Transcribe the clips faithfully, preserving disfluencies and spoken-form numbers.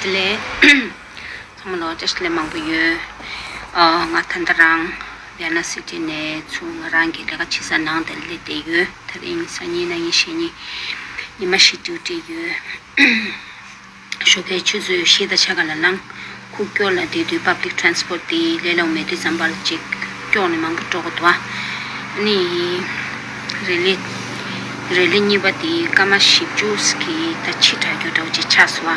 དེ་ལས་ཚང་མ་ལ་བཀྲ་ཤིས་བདེ་ལེགས་མང་པོ་ཡོད། ཨ། ང་ད་ལྟ་རང་ཝི་ཡེན་ན་སི་ཊི་ནས་ཚུར་ང་རང་གི་ལས་ཀ་བྱེད་ས་ནང་དུ་སླེབས་བསྡད་ཡོད། དེ་རིང་སང་ཉིན་གནངས་ཉིན་གཞེས་ཉིན་ཉི་མ་བཞི་ཌིའུ་ཊི་ཡོད། ཞོགས་ཀའི་ཆུ་ཚོད་བཞི་དང་ཕྱེད་ཀ་ལ་ལངས། ཁུག་ཀྱོག་ལ་བསྡད་དུས་པབ་ལིག་ཊི་རན་སི་པོར་ཊི་དེ་ལས་སླ་པོ་མེད་དུས་ཙམ་པ་ལ་ཅིག་ཀྱོག་ནས་མང་པོ་འགྲོ་གི་འདུག་ཨ་ནི་རེ་ལི་རེ་ལི་གཉིས་པ་དེ་སྐར་མ་བཞི་བཅུ་གི་ད་ཕྱི་དྲགས་རྒྱུ་འདྲ་བོ་ཅིག་ཆགས་སོང་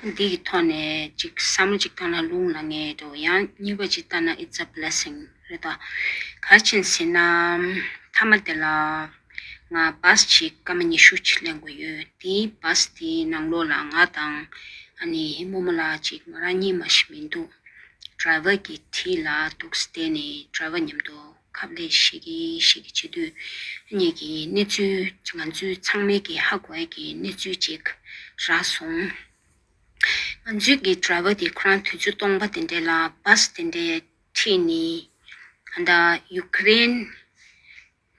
ཨ། འདི་གི་ཐོག་ནས་ཅིག་བསམ་བློ་ཅིག་བཏང་ན་རླུང་ལངས་ངེས་འདྲ་བོ། ཡང་གཉིས་པ་ཅིག་བལྟས་ན་it's a blessing རེད་ད། ག་རེ་བྱས་ནས་ཟེར་ན། མཐའ་མ་དེ་ལ་ང་བྷ་སི་ཅིག་སྐར་མ་ཉི་ཤུ་ཅིག་ལེན་དགོས་ཡོད། དེའི་བྷ་སི་དེའི་ནང་ལོགས་ལ་ང་དང་ཨ་ནི་རྨོ་མོ་ལགས་ཅིག་ང་རང་གཉིས་མ་ཞིག་མི་འདུག་ཌ་རའི་ཝར་གྱི་འཁྲིས་ལ་འདུག་སེ་བསྡད་ནས་ཌ་རའི་ཝར་མཉམ་དུ་ཁ་པར་བཤད་ཀྱིན་བཤད་ཀྱིན་བྱེད་དུས་ཨ་ནི་གི་གནས་ཚུལ་ང་ཚོའི་ཚང་མའི་གི་ཧ་གོ་ཡ་གི་གནས་ཚུལ་ཅིག་རག་སོང་། ང་ཚོའི་གི་ཌ་རའི་ཝར་དེ་ཁོ་རང་དུས་ཚོད་སྟོང་པ་དེ་འདྲ་ལ་བྷ་སི་དེ་འདྲའི་ཁྲིད་ནས་ད་ལྟ་ཡུ་ཀེ་རེན་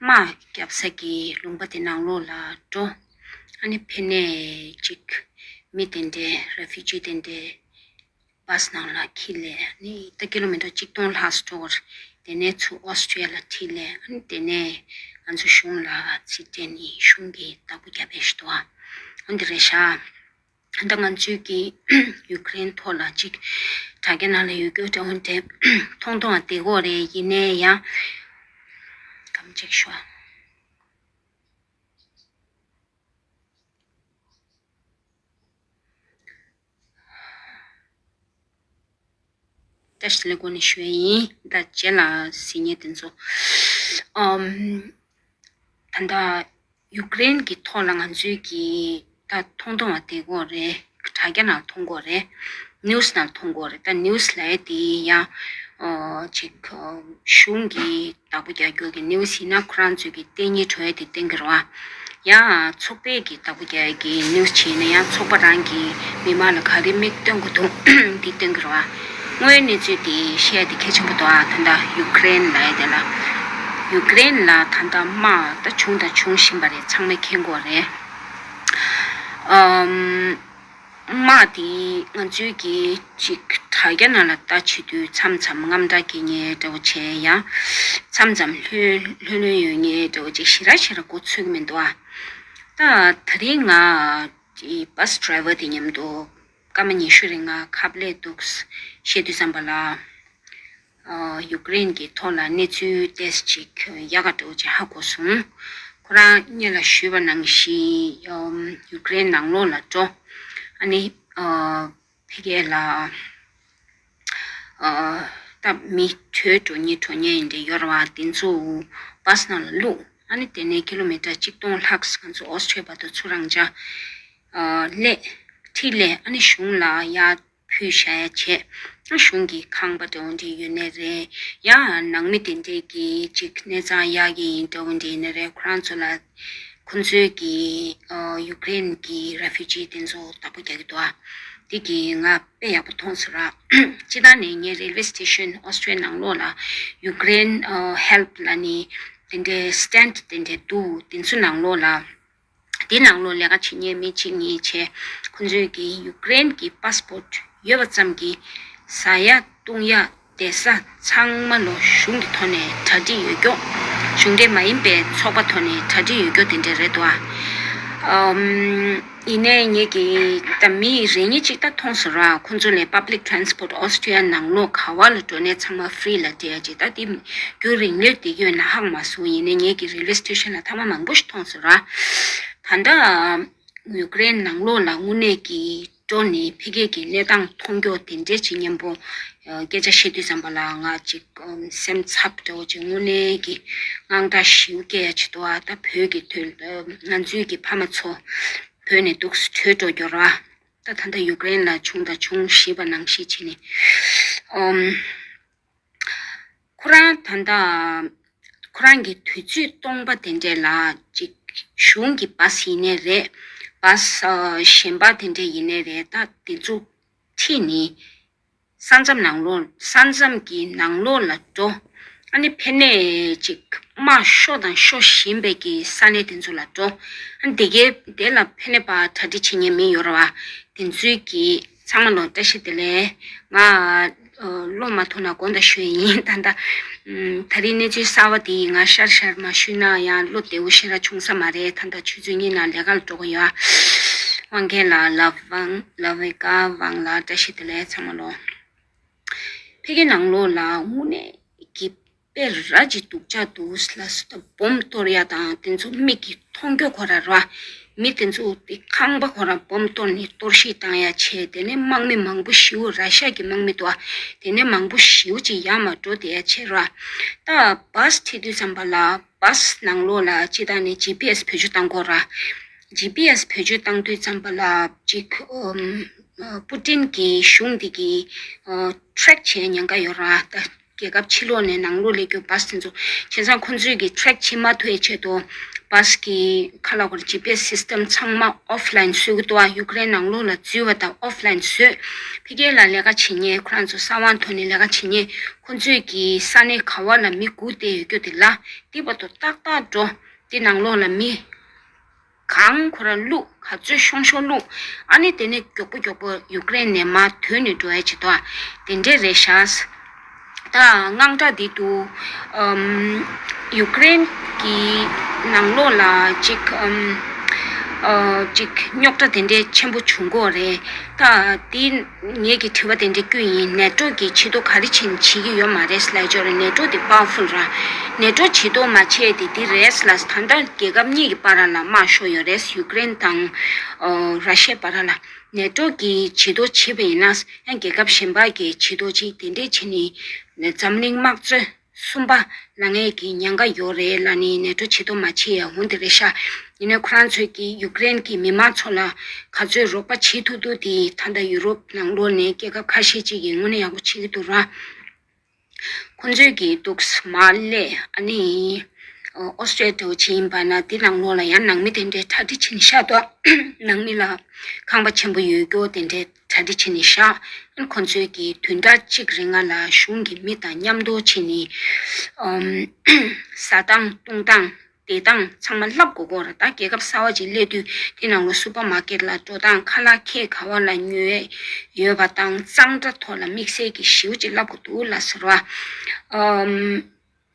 དམག་བརྒྱབ་ས་གི་ལུང་པ་དེ་ནང་ལོགས་ལ་འགྲོ། ཨ་ནི་ཕ་ནས་ཅིག་མི་དེ་འདྲའི་རེ་ཕུ་ཇི་དེ་འདྲའི་བྷ་སི་ནང་ལ་འཁྱེར་སླེབས། ཨ་ནི་ད་ཀི་ལོ་མི་ཊར་གཅིག་སྟོང་ལྷག་ཙམ་འགྲོ་གི་རེད། དེ་ནས་ཚུར་ཨོ་སི་ཊི་ཡ་ལ་འཁྱེར་སླེབས། ཨ་ནི་དེ་ནས་ང་ཚོ་གཞུང་ལ་རྩིས་སྤྲད་ནས་གཞུང་གི་བདག་པོ་རྒྱབ་པ་ཞིག་འདུག་ཨ། འོ་འདི་རེད་ཤག་ད་ང་ཚོའི་གི་ཡུ་ཀེ་རེན་ཐོག་ལ་ཅིག་དྲ་རྒྱ་ནང་ལ་ཡོད་རྒྱུ་འདྲ་བོ་འདྲ་མཐོང་མཐོང་བ་བསྡད་ཀྱི་ཡོད་རེད། ཡིན་ནའི་ཡང་གམ་ཅིག་ཤོག་བཀྲ་ཤིས་བདེ་ལེགས་སྒོ་ནས་ཞུ་ཡ་ཡིན། ད་རྗེས་ལ་གཟིགས་མཁན་དེ་ཚོ། ཨམ། ད་ལྟ་ཡུ་ཀེ་རེན་གྱི་ཐོག་ལ་ང་ཚོའི་གི་ད་མཐོང་མཐོང་བ་བསྡད་ཀྱི་ཡོད་རེད། དྲ་རྒྱ་ནང་མཐོང་གི་ཡོད་རེད། ནིའུ་སི་ནང་མཐོང་གི་ཡོད་རེད། ད་ནིའུ་སི་ལབ་ཡ་དེ་ཡང་ཨོ་ཅིག་གཞུང་གི་བདག་པོ་རྒྱག་རྒྱུ་གི་ནིའུ་སི་ཡིན་ན་ཁོ་རང་ཚོའི་གི་བསྟན་ཉེས་འགྲོ་ཡ་དེ་བསྟན་གྱི་རེད་བ། ཡང་ཚོགས་པའི་གི་བདག་པོ་རྒྱག་ཡ་གི་ནིའུ་སི་བྱས་ན་ཡང་ཚོགས་པ་རང་གི་མི་མང་ལ་ག་རེ་མིག་སྟོན་དགོས་འདུག་འདི་སྟོན་གྱི་རེད་བ། དངོས་ཡོད་གནས་ཚུལ་དེ་བཤད་ཡ་དེ་གལ་ཆེན་པོ་འདུག་ཨ། ད་ལྟ་ཡུ་ཀེ་རེན་ལབ་ཡ་དེ་ལ། ཡུ་ཀེ་རེན་ལ་ད་ལྟ་དམག་ད་བྱུང་དང་འབྱུང་བཞིན་པ་རེད། ཚང་མས་མཁྱེན་གྱི་ཡོད་རེད། ཨམ། དམག་དེ་ང་ཚོའི་གི་ཅིག་དྲ་རྒྱ་ནང་ལ་ལྟ་བྱེད་དུས་མཚམས་མཚམས་དངངས་སྐྲག་སྐྱེ་མཁན་འདྲ་བོ་བྱས། ཡང་མཚམས་མཚམས་ལྷོད་ལྷོད་ལྷོད་ཡོད་མཁན་འདྲ་བོ་ཅིག་ཞེ་དྲག་ཞེ་དྲག་མགོ་ཚོད་ཀྱི་མི་འདུག་ཨ། ད་དེ་རིང་ང་ཅིག་བྷ་སི་ཌ་རའི་ཝར་དེ་མཉམ་དུ་སྐར་མ་ཉི་ཤུ་རིང་ང་ཁ་པར་སླེབས་འདུག་བཤད་དུས་ཙམ་པ་ལ། ཨ། ཡུ་ཀེ་རེན་གྱི་ཐོག་ལ་གནས་ཚུལ་ཏོག་ཙམ་ཅིག་ཡག་ག་འདྲ་བོ་ཅིག་ཧ་གོ་སོང་། ཁོ་རང་སྔོན་ལ་ཞུས་པ་ནང་བཞིན་ཡུ་ཀེ་རེན་ནང་ལོགས་ལ་འགྲོ། ཨ་ནི་ཨ། ཕ་གི་ལ་ཨ། ད་མི་བྲོས་འགྲོ་མཁན་འགྲོ་མཁན་ཡིན་འདྲ་ཡོད་རེད་བ། དེ་ཚོ་བྷ་སི་ནང་ལ་བླུགས། ཨ་ནི་དེ་ནས་ཀི་ལོ་མི་ཊར་གཅིག་སྟོང་ལྷག་ང་ཚོ་ཨོ་སི་ཊི་ཡ་བར་དུ་ཚུར་རང་འཇགས་ཨ་སླེབས། འཁྲིད་སླེབས། ཨ་ནི་གཞུང་ལ་ཡར་ཕུལ་བཞག་ཡ་བྱས། ཨ་གཞུང་གི་ཁང་པ་འདྲ་བོ་འདྲ་ཡོད་ནའི་རེད། ཡང་ནང་མི་དེ་འདྲས་ཀྱི་ཅིག་གནས་ཚང་གཡར་གྱི་ཡིན་འདྲ་བོ་འདྲ་ཡིན་ནའི་རེད། ཁོ་རང་ཚོ་ལ་ཁོ་ཚོའི་གི་ཨ་ཡུ་ཀེ་རེན་གྱི་རེ་ཕུ་ཇི་དེ་ཚོ་བདག་པོ་རྒྱག་གི་འདུག་ཨ། དེ་གི་ང་དཔེ་ཡག་པོ་མཐོང་སོང་ར། སྤྱིར་བཏང་ནས་ངའི་རེལ་ཝེ་སི་ཊེ་ཤན་ཨོ་སི་ཊི་རི་ཡ་ནང་ལོགས་ལ་ཡུ་ཀེ་རེན་ཨ་ཧེལ་པ་ལབ་ནས་དེ་འདྲའི་སི་ཊེན་ཌི་དེ་འདྲའི་འདུག་དེ་ཚོ་ནང་ལོགས་ལ། དེ་ནང་ལོགས་ལས་ཀ་བྱེད་མཁན་མི་གཅིག་གཉིས་བྱས། ཁོ་ཚོས་ཀྱི་ཡུ་ཀེ་རེན་གྱི་པ་སི་པོར་ཊི་ཡོད་པ་ཙམ་གྱིས་ཟ་ཡ་བཏུང་ཡ་བསྡད་ས་ཚང་མ་ལོ་གཞུང་གི་ཐོག་ནས་གྲ་སྒྲིག་ཡོད་རྒྱུ། གཞུང་འབྲེལ་མ་ཡིན་པའི་ཚོགས་པ་ཐོག་ནས་གྲ་སྒྲིག་ཡོད་རྒྱུ་དེ་འདྲ་རེད་འདུག་ཨ། ཨམ། ཡིན་ནའི་ངེད་ཀྱིས་ད་མི་རེ་གཉིས་ཅིག་ད་མཐོང་སོང་ར། ཁོ་ཚོ་ལས་པབ་ལིག་ཊེ་རན་སི་པོར་ཊི་ཨོ་སི་ཊི་རི་ཡ་ནང་ལོགས་ག་བ་ལ་འགྲོ་ནའི་ཚང་མ་ཧྥི་རི་ལ་སྤྲད་ཡ་ཅིག་ད་དེ་རྒྱུན་རིང་ལོས་དེ་ཡོད་ན་ཧ་གོ་མ་སོང་། ཡིན་ནའི་ངེད་ཀྱི་རེལ་ཝེ་སི་ཊེ་ཤན་ལ་ཐེངས་མ་མང་པོ་ཞིག་མཐོང་སོང་ར། ད་ལྟ་ཡུ་ཀེ་རེན་ནང་ལོགས་ལ་དངོས་གནས་ཀྱི་འགྲོ་ནས་ཕ་གི་གི་གནས་སྟངས་མཐོང་རྒྱུ་དེ་འདྲས་ཅིག་མཉམ་པོ་སྐད་ཆ་བཤད་དུས་ཙམ་པ་ལ་ང་ཅིག་སེམས་འཚབ་འདྲ་བོ་ཅིག་དངོས་གནས་ཀྱི་དངངས་སྐྲག་ཞེ་པོ་སྐྱེ་ཡ་ཅིག་འདུག་ཨ། ད་བོད་ཀྱི་དོན་ང་ཚོའི་གི་ཕ་མ་ཚོ་བོད་ནས་འདུག་སེ་བྲོས་འགྲོ་རྒྱུ་ར། ད་ད་ལྟ་ཡུ་ཀེ་རེན་ལ་བྱུང་དང་འབྱུང་བཞིན་པ་ནང་བཞིན་བྱས་ནས། ཨམ། ཁོ་རང་ད་ལྟ་ཁོ་རང་གི་དུས་ཚོད་སྟོང་པ་དེ་འདྲས་ལ་ཅིག་གཞུང་གི་བྷ་སི་ཡིན་ནའི་རེད། བྷ་སི་ཨ་གཞན་པ་དེ་འདྲས་ཡིན་ནའི་རེད། ད་དེ་ཚོ་ཁྲིད་ནས་ས་མཚམས་ནང་ལོགས་ས་མཚམས་ཀྱི་ནང་ལོགས་ལ་འགྲོ། ཨ་ནི་ཕ་ནས་ཅིག་དམག་ཤོར་དང་ཤོར་བཞིན་པའི་གི་ས་གནས་དེ་ཚོ་ལ་འགྲོ། ཨ་ནི་དེ་གའི་དེ་ལ་ཕ་ནས་ཕར་གྲ་སྒྲིག་བྱེད་མཁན་མི་ཡོད་རེད་བ། དེ་ཚོའི་གི་ ཚང་མ་ལོ་བཀྲ་ཤིས་བདེ་ལེགས། ང་ཨ་བློ་མ་ཐུག་ན་དགོངས་དག་ཞུ་ཡི་ཡིན། ད་ལྟ་ཨམ་ད་རིང་གནས་ཚུལ་གསར་བ་དེ་ང་ཤར་ཤར་མ་ཞུས་ན་ཡང་བློ་བདེ་བོ་ཞེ་དྲག་བྱུང་ས་མ་རེད། ད་ལྟ་ཆུ་ཚོད་གཉིས་ནང་ལས་ཀ་ལ་འགྲོ་གི་ཡོད། དབང་རྒྱལ་ལགས། ལབ་ཝང་ལབ་ཝེ་ཀ་ཝང་ལགས། བཀྲ་ཤིས་བདེ་ལེགས་ཚང་མ་ལོ། ཕ་གིའི་ནང་ལོགས་ལ་དངོས་གནས་ཀྱི་དཔེ་ར་ཅིག་སྡུག་ཅག་འདུག་ལ་སོ་ད་སྦོམ་གཏོར་ཡ་དང་དེ་ཚོ་མིག་གིས་མཐོང་རྒྱུ་ཁོ་ར་ར། མི་དེ་ཚོ་དེ་ཁང་པ་ཁོ་ར་སྦོམ་གཏོར་ནས་གཏོར་བཤིག་བཏང་ཡ་བྱས། དེ་ནས་དམག་མི་མང་པོ་ཞིའུ་ར་ཤ་གི་དམག་མི་འདུག་ཨ། དེ་ནས་མང་པོ་ཞིའུ་ཅིག་ཡར་མར་འགྲོ་བསྡད་ཡ་བྱས་ར། ད་བཱས་ཁྲིད་དུས་ཙམ་པ་ལ་བཱས་ནང་ལོགས་ལ་སྤྱི་བཏང་ནས་ཇི་པི་ཨེས་བེད་སྤྱོད་བཏང་དགོས་ར། ཇི་པི་ཨེས་བེད་སྤྱོད་བཏང་དུས་ཙམ་པ་ལ་ཅིག་ཨམ་ཨ་པུ་ཏིན་གྱི་གཞུང་འདི་གི་ཨ་ཊེག་བྱེད་ཉེན་ཁ་ཡོད་ར། ད་རྒྱལ་ཁབ་ཕྱི་ལོགས་ནས་ནང་ལོགས་སླེབས་རྒྱུ་བཱས་དེ་ཚོ་བྱས་ཙང་ཁོང་ཚོས་ཀྱི་ཊེག་བྱེད་མ་ཐུབ་པའི་ཆེད་དུ་བཱས་ཀྱི་ཁ་ལག་སྐོར་ཇི་པི་ཨེས་སི་སི་ཊེམ་ཚང་མ་ཨོཕ་ལའིན་བཟོས་ཀྱི་འདུག་ཨ། ཡུཀ་རེན་ནང་ལོགས་ལ་འཛུལ་བ་དང་ཨོཕ་ལའིན་བཟོས། ཕ་གི་ལ་ལས་ཀ་བྱེད་མཁན་ཁོ་རང་ཚོ་ས་དབང་ཐོག་ནས་ལས་ཀ་བྱེད་མཁན་ཁོང་ཚོས་ཀྱི་ས་གནས་ག་བ་ལ་མི་སྒུག་བསྡད་ཡོད་རྒྱུ་དེ་ལ་དེ་བར་དུ་ཏག་ཏག་འགྲོ། དེ་ནང་ལོགས་ལ་མི་གང་ཁོ་ར་བླུགས། ག་ཚོད་ཤོང་ཤོང་བླུགས། ཨ་ནི་དེ་ནས་མགྱོགས་པོ་མགྱོགས་པོ་ཡུཀ་རེན་ནས་མར་ཐོན་ནས་འགྲོ་ཡ་བྱེད་དོ། དེ་འདྲས་རེད་ཤག་ད་དངངས་སྐྲག་འདི་འདུག་ཨམ། ཡུཀ་རེན་གྱི་ནང་ལོགས་ལ་ཅིག་ཨམ། ཨ་ཅིག་རྙོག་དྲ་དེ་འདྲས་ཆེན་པོ་བྱུང་གི་ཡོད་རེད། ད་དེ་ངེད་ཀྱི་དྲི་བ་དེ་འདྲས་བསྐྱོན་ཡིན། ནེ་ཊོ་གིས་བྱེད་དོ་ག་རེ་བྱེད་བྱེད་ཀྱི་ཡོད་མ་རེད་ལབ་ཀྱི་ཡོད་རེད། ནེ་ཊོ་དེ་པ་ཝར་ཕུལ་ར། ནེ་ཊོ་བྱེད་དོ་མ་བྱས་དེ་དེ་རེད་ལ། ད་ལྟ་རྒྱལ་ཁབ་གཉིས་ཀྱི་བར་ལ་དམག་ཤོར་ཡོད་རེད། ཡུཀ་རེན་དང་ཨ་ར་ཤི་ཡའི་བར་ལ། ནེ་ཊོ་གིས་བྱེད་དོ་བྱེད་པ་ཡིན་ན་ཡང་རྒྱལ་ཁབ་གཞན་པ་གིས་བྱེད་དོ་བྱེད་དེ་འདྲས་བྱེད་ནས་འཛམ་གླིང་དམག་གཙོ་གསུམ་པ་ལ་ངེད་ཀྱི་ཉེན་ཁ་ཡོད་རེད་ལབ་ནས་ནེ་ཊོ་བྱེད་དོ་མ་བྱེད་ཡ་འོ་དེ་རེད་ཤག་ཡིན་ནའི་ཁོ་རང་ཚོས་ཀྱིས་ཡུཀ་རེན་གྱི་མི་མང་ཚོ་ལ་ག་ཚོད་རོགས་པ་བྱེད་ཐུབ་ཐུབ་དེ་ད་ལྟ་ཡུ་རོབ་ནང་ལོགས་ནས་རྒྱལ་ཁབ་ཁ་ཤས་ཅིག་གིས་དངོས་གནས་ཡག་པོ་བྱེད་ཀྱི་འདུག་ར། ཁོང་ཚོས་ཀྱིས་འདུག་མར་སླེབས། ཨ་ནི་ཨོ་སི་ཊྲེ་ལི་ཡ་འདྲ་བོ་ཅིག་ཡིན་པ་ན་དེ་ནང་ལོགས་ལ་ཡང་ནང་མི་དེ་འདྲའི་གྲ་སྒྲིག་བྱེད་ནས་བཞག་འདུག་ནང་མི་ལ་ཁང་པ་ཆེན་པོ་ཡོད་རྒྱུ་དེ་འདྲའི་གྲ་སྒྲིག་བྱེད་ནས་བཞག་ཨ་ནི་ཁོང་ཚོས་ཀྱིས་བདུན་ཕྲག་གཅིག་རིང་ལ་གཞུང་གི་མི་དང་མཉམ་དུ་བྱས་ནས་ཨམ། ཟ་སྟངས་བཏུང་སྟངས་བསྡད་སྟངས་ཚང་མ་བསླབ་དགོས་ཀྱི་ཡོད་རེད། ད་རྒྱལ་ཁབ་གསར་པ་ཅིག་སླེབས་དུས་དེ་ནང་ལ་སུ་པར་མར་ཀེཊ་ལ་འགྲོ་སྟངས། ཁ་ལག་ཁྱེད་ག་བ་ལ་ཉོས་ཡོད་པ་དང་གཙང་སྦྲ་ཐོག་ལ་དམིགས་བསལ་གྱི་ཞེ་པོ་ཅིག་བསླབ་དགོས་འདུག་ལབ་ཟེར་བ། ཨམ།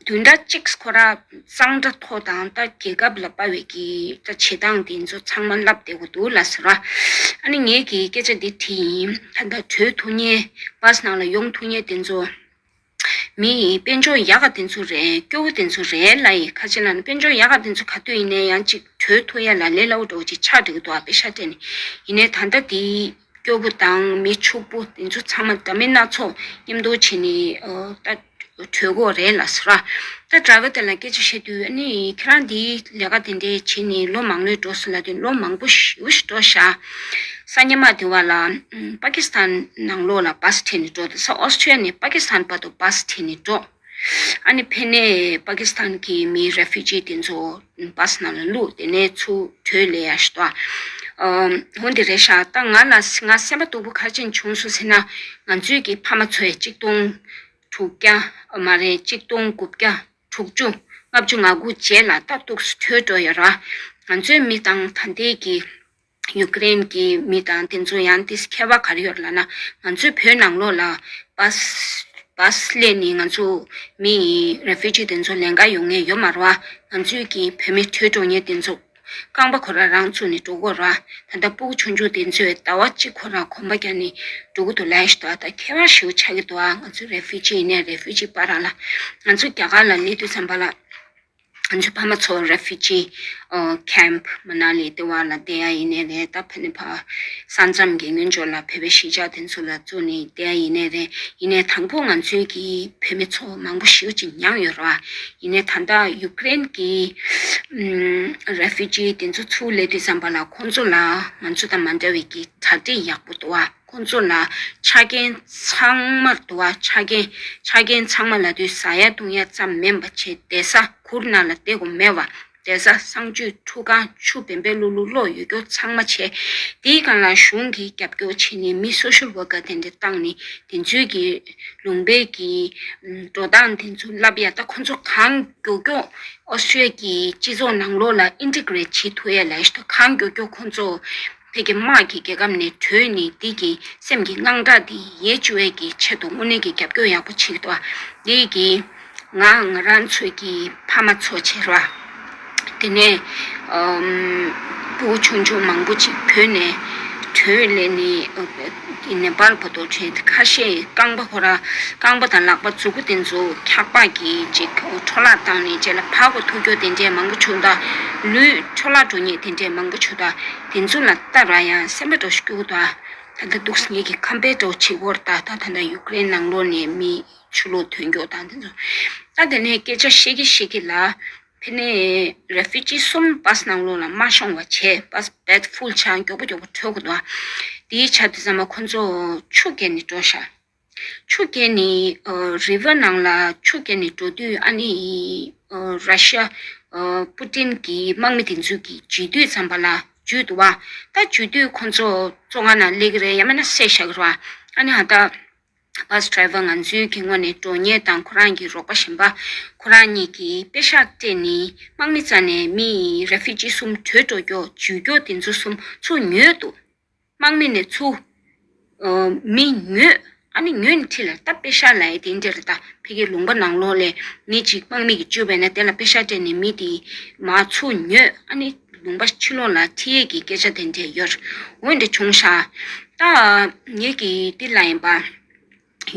བདུན་ཕྲག་གཅིག་ཁོ་ར་གཙང་སྦྲ་ཐོག་དང་ད་རྒྱལ་ཁབ་ལ་དཔག་པའི་གི་ད་བྱེད་སྟངས་དེ་ཚོ་ཚང་མ་བསླབ་བསྡད་དགོས་འདུག་ལབ་ཟེར་བ། ཨ་ནི་ངས་ཀྱིས་སྐད་ཆ་འདི་དྲིས་ཡིན། ད་ལྟ་བྲོས་ཐུབ་མཁན་བཱས་ནང་ལ་ཡོང་ཐུབ་མཁན་དེ་ཚོ་མི་དཔལ་འབྱོར་ཡག་ག་དེ་ཚོ་རེད། སྐྱོ་བོ་དེ་ཚོ་རེད་ལབ་ཡིན། ཁ་ཆེ་ལ་ནི་དཔལ་འབྱོར་ཡག་ག་དེ་ཚོ་ག་དུས་ཡིན་ནའི་ཡང་ཅིག་བྲོས་ཐུབ་ཡ་ལ་ལས་སླ་བོ་འདྲ་བོ་ཅིག་ཆགས་འགྲོ་གི་འདུག་ཨ་པེ་ཤ་སྤྲད་ནས། ཡིན་ནའི་ད་ལྟ་དེ་སྐྱོ་པོ་དང་མི་ཕྱུག་པོ་དེ་ཚོ་ཚང་མ་འདྲ་མིན་སྣ་ཚོགས་མཉམ་དུ་བྱས་ནས་ཨ་ད་བྲོས་དགོས་རེད་ལབ་ཟེར་བ། ད་ཌ་རའི་ཝར་དེ་ལ་སྐད་ཆ་བཤད་དུས་ཨ་ནི་ཁྱེད་རང་འདིའི་ལས་ཀ་དེ་འདྲས་བྱས་ནས་ལོ་མང་ལོས་འགྲོ་སོང་ལབ་དུས་ལོ་མང་པོ་ཞེ་པོ་ཞིག་འགྲོ་ཤག་སང་ཉིན་མ་དེ་བ་ལ་ཨམ་པ་ཀི་སི་ཐན་ནང་ལོགས་ལ་བཱས་ཁྲིད་ནས་འགྲོ། དེ་ས་ཨོ་སི་ཊྲེ་ལི་ཡ་ནས་པ་ཀི་སི་ཐན་བར་དུ་བཱས་ཁྲིད་ནས་འགྲོ། ཨ་ནི་ཕ་གི་ནས་པ་ཀི་སི་ཐན་གྱི་མི་རེ་ཕུ་ཇི་དེ་ཚོ་བཱས་ནང་ལ་བླུགས། དེ་ནས་ཚུར་བྲོས་ལ་ཡ་ཞིག་འདུག་ཨ། འོ་འདི་རེད་ཤག་ད་ང་ལ་ང་སེམས་པ་སྡུག་པོ་ག་རེ་བྱས་ནས་བྱུང་སོང་ཟེར་ན། ང་ཚོའི་གི་ཕ་མ་ཚོ་ཡ་གཅིག་སྟོང་དྲུག་བརྒྱ་མ་རེད། གཅིག་སྟོང་དགུ་བརྒྱ་དྲུག་ཅུ་ལྔ་བཅུ་ང་དགུ་རྗེས་ལ་ད་འདུག་སེ་བྲོས་འགྲོ་ཡོད་ར། ང་ཚོའི་མི་དང་ད་ལྟའི་གི་ཡུཀ་རེན་གྱི་མི་དང་དེ་ཚོ་ཡང་དེ་ཁྱད་པར་ག་རེ་ཡོད་ལབ་ན། ང་ཚོའི་བོད་ནང་ལོགས་ལ་བཱས་བཱས་སླེབས་ནས་ང་ཚོ་མི་རེ་ཕུ་ཇི་དེ་ཚོ་ལེན་ག་ཡོང་མཁན་ཡོད་མ་རེད་བ། ང་ཚོའི་གི་བོད་མི་བྲོས་འགྲོ་མཁན་དེ་ཚོ་རྐང་པ་ཁོ་ར་རང་བཙུགས་ནས་འགྲོ་གི་ཡོད་རེད་བ། ད་ལྟ་སྤུ་གུ་ཆུང་ཆུང་དེ་ཚོས་ཟླ་བ་གཅིག་ཁོ་ར་གོམ་པ་རྒྱག་ནས་འགྲོ་གི་འདུག་ལབ་ཡ་ཞིག་འདུག་ད་ཁྱད་པར་ཞེ་པོ་ཆགས་ཀྱི་འདུག་ཨ། ང་ཚོ་རེ་ཕུ་ཇི་ཡིན་ནའི་རེ་ཕུ་ཇི་བར་ལ་ང་ཚོ་རྒྱ་གར་ལ་སླེབས་དུས་ཙམ་པ་ལ། ང་ཚོའི་ཕ་མ་ཚོ་རེ་ཕུ་ཇི་ཨ་ཁེམ་པ་མ་ན་ལི་དེ་བ་ལ་བསྡད་ཡ་ཡིན་ནའི་རེད། ད་ཕ་ནི་ཕ་ས་མཚམས་ཀྱི་སྔོན་འཇོག་ལ་བོད་པའི་གཞིས་ཆགས་དེ་ཚོ་ལ་བཙུགས་ནས་བསྡད་ཡ་ཡིན་ནའི་རེད། ཡིན་ནའི་དང་པོ་ང་ཚོའི་གི་བོད་མི་ཚོ་མང་པོ་ཞེ་པོ་ཅིག་མྱངས་ཡོད་རེད་བ། ཡིན་ནའི་ད་ལྟ་ཡུཀ་རེན་གྱི་ཨམ་རེ་ཕུ་ཇི་དེ་ཚོ་ཚུར་སླེབས་དུས་ཙམ་པ་ལ་ཁོང་ཚོ་ལ་ང་ཚོ་དང་མ་འདྲ་བའི་གི་གྲ་སྒྲིག་ཡག་པོ་འདུག་བ། ཁོང་ཚོ་ལ་ཆ་རྐྱེན་ཚང་མ་འདུག་བ། ཆ་རྐྱེན་ཆ་རྐྱེན་ཚང་མ་ལབ་དུས་ཟ་ཡ་བཏུང་ཡ་ཙམ་མིན་པ་བྱས་བསྡད་ས་གུར་ནང་ལ་བསྡད་དགོས་མེད་པ། བསྡད་ས་གསང་སྤྱོད་ཁྲུས་ཁང་ཆུ་བེམ་པོ་ལུག་ལུག་གློག་ཡོད་རྒྱུ་ཚང་མ་བྱས། དེའི་སྒང་ལ་གཞུང་གིས་རྒྱབ་སྐྱོར་བྱས་ནས་མི་སོ་ཤལ་ཝར་ཀར་དེ་འདྲ་བཏང་ནས་དེ་ཚོའི་གི་ལུང་པའི་གི་འགྲོ་སྟངས་དེ་ཚོ་བསླབ་ཡ། ད་ཁོང་ཚོ་གང་མགྱོགས་མགྱོགས་ཨོ་སི་ཊྲེ་ལི་ཡ་གི་སྤྱི་ཚོགས་ནང་ལོགས་ལ་ཨིན་ཊི་གྷི་རེཊ་བྱེད་ཐུབ་ཡ་ལབ་ཡ་ཞིག་འདུག་གང་མགྱོགས་མགྱོགས་ཁོང་ཚོ་ ཕ་གི་དམག་གི་རྒྱལ་ཁམས་ནས་བྲོས་ནས་འདི་གི་སེམས་ཀྱི་དངངས་སྐྲག་འདི་ཡལ་བཅུག་པའི་གི་ཆེད་དུ་དངོས་གནས་ཀྱི་རྒྱབ་སྐྱོར་ཡག་པོ་བྱེད་ཀྱི་འདུག་འདི་གི་ང་ང་རང་ཚོའི་གི་ཕ་མ་ཚོ་བྱེད་ར། དེ་ནས་ཨམ་སྤུ་གུ་ཆུང་ཆུང་མང་པོ་ཅིག་བོད་ནས་བྲོས་ལས་ནས་ཨ་ནེ་པཱལ་བར་དུ་བྲོས། ཁ་ཤས་རྐང་པ་ཁོ་ར་རྐང་པ་དང་ལག་པ་མཛུ་གུ་དེ་ཚོ་འཁྱག་པ་གིས་ཅིག་འཕྲོ་བརླག་བཏང་ནས་རྗེས་ལ་ཕར་ཁོ་ཐུག་རྒྱུ་དེ་འདྲས་མང་པོ་བྱུང་། ད་ལུས་འཕྲོ་བརླག་འགྲོ་མཁན་དེ་འདྲས་མང་པོ་བྱུང་། ད་དེ་ཚོ་ལ་ལྟ་ར་ཡང་སེམས་པ་སྐྱོ་སྐྱོ་འདུག་ད་ལྟ་འདུག་ངེད་ཀྱི་ཁམས་པའི་འདྲ་བོ་བྱེད་དགོས་རེད། ད་ད་ད་ལྟ་ཡུཀ་རེན་ནང་ལོགས་ནས་མི་ཕྱི་ལོགས་ཐོན་རྒྱུ་དང་དེ་ཚོ། ད་དེ་ནས་སྐད་ཆ་བཤད་ཀྱི་བཤད་ཀྱི་ལ། ཕ་ནས་རེ་ཕུ་ཇི་གསུམ་བྷ་སི་ནང་ལོགས་ལ་མ་ཤོང་བ་བྱས། བྷ་སི་བེད་ཕུལ་ཆགས། མགྱོགས་པོ་མགྱོགས་པོ་བྲོས་དགོས་འདུག་དེའི་ཆ་དུས་ཙམ་པ་ཁོ་ཚོ་ཆུ་བརྒལ་ནས་འགྲོ་ཤག་ཆུ་བརྒལ་ནས་ཨ་རི་ཝར་ནང་ལ་ཆུ་བརྒལ་ནས་འགྲོ་དུས་ཨ་ནི་ཨ་ར་ཤ་ཨ་པུ་ཏིན་གྱི་དམག་མི་དེ་ཚོ་གིས་འཇུས་དུས་ཙམ་པ་ལ་འཇུས་འདུག་བ། ད་འཇུས་དུས་ཁོ་ཚོ་བཙོན་ཁང་ནང་སླེབས་ཀྱི་རེད། ཡང་མིན་ན་བསད་བཞག་གི་རེད་བ། ཨ་ནི་ཧ་ད་བྷ་སི་ཌ་རའི་ཝར་ང་ཚོའི་གི་ངོས་ནས་འགྲོ་མཁན་དང་ཁོ་རང་གི་རོགས་པ་གཞན་པ་ཁོ་རང་གཉིས་ཀྱིས་པེ་ཤག་སྤྲད་ནས་དམག་མི་རྩ་ནས་མི་རེ་ཕུ་ཇི་གསུམ་བྲོས་འགྲོ་རྒྱུ་འཇུས་རྒྱུ་དེ་ཚོ་གསུམ་ཚུར་ཉོས་འདུག་དམག་མི་ནས་ཚུར་ཨ་མི་ཉོས། ཨ་ནི་ཉོས་ནས་ཁྲིད་ལ་ད་པེ་ཤག་ལ་ཡ་དེ་འདྲ་རེད། ད་ཕ་གི་ལུང་པ་ནང་ལོགས་ལ་མི་གཅིག་དམག་མི་གིས་འཇུས་པ་ཡིན་ན་དེ་ལ་པེ་ཤག་སྤྲད་ནས་མི་དེ་མར་ཚུར་ཉོས། ཨ་ནི་ལུང་པ་ཕྱི་ལོགས་ལ་ཁྲིད་ཡས་ཀྱི་སྐད་ཆ་དེ་འདྲ་ཡོད། འོ་འདྲ་བྱུང་ཤག་ད་ངེད་ཀྱི་འདི་ལ་ཡིན་པ།